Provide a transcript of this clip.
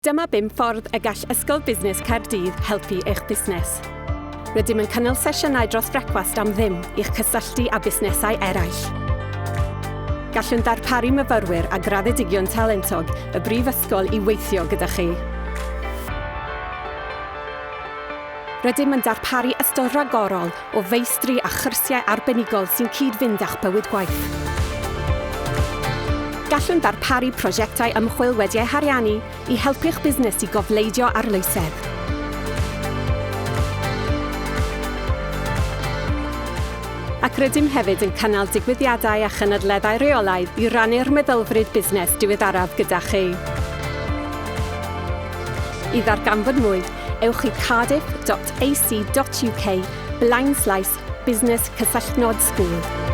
Dyma bum ffordd y gall Ysgol Busnes Caerdydd helpu eich busnes. Rydym yn cynnal sesiynau dros frecwast am ddim i'ch cysylltu â busnesau eraill. Gallwn ddarparu myfyrwyr a graddedigion talentog y brifysgol i weithio gyda chi. Rydym yn darparu ystod ragorol o feistri a chyrsiau arbenigol sy'n cyd-fynd â'ch bywyd gwaith. Gallwn ddarparu prosiectau ymchwil wedi eu hariannu i helpu'ch busnes i gofleidio arloesedd. Ac rydym hefyd yn cynnal digwyddiadau a chynadleddau rheolaidd i rannu'r meddylfryd busnes diweddaraf gyda chi. I ddarganfod mwy, ewch i cardiff.ac.uk blaenslaes busnes cysylltnod school.